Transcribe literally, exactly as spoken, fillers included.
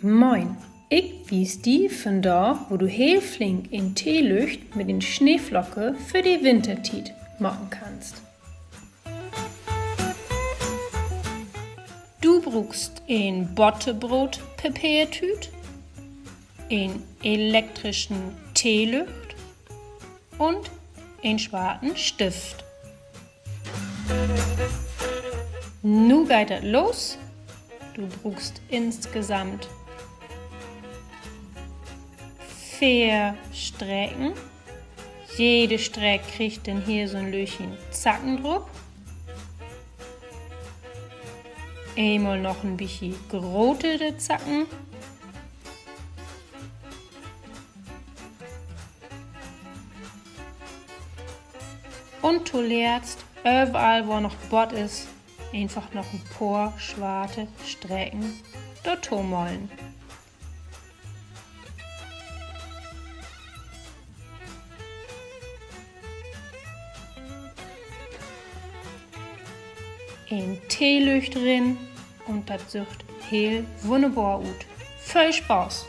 Moin, ik wies di vandaag, wo du heel flink en Teelücht mit en Sneeflocke för de Wintertiet maken kannst. Du bruukst en Botterbrootpapeertüüt, en elektrischen Teelücht un en swarten Stift. Nu geiht dat los. Du bruukst insgesamt veer Streken. Jede Streek kriggt denn hier so'n lüttjen Zacken drup. Eenmal noch en bietje grotere Zacken. Un toletzt, överall, wo noch Bott is, eenfach noch en poor swarte Streken dorto malen. En Teelücht rin un dat süht heel wunnerbor ut. Vööl Spaaß!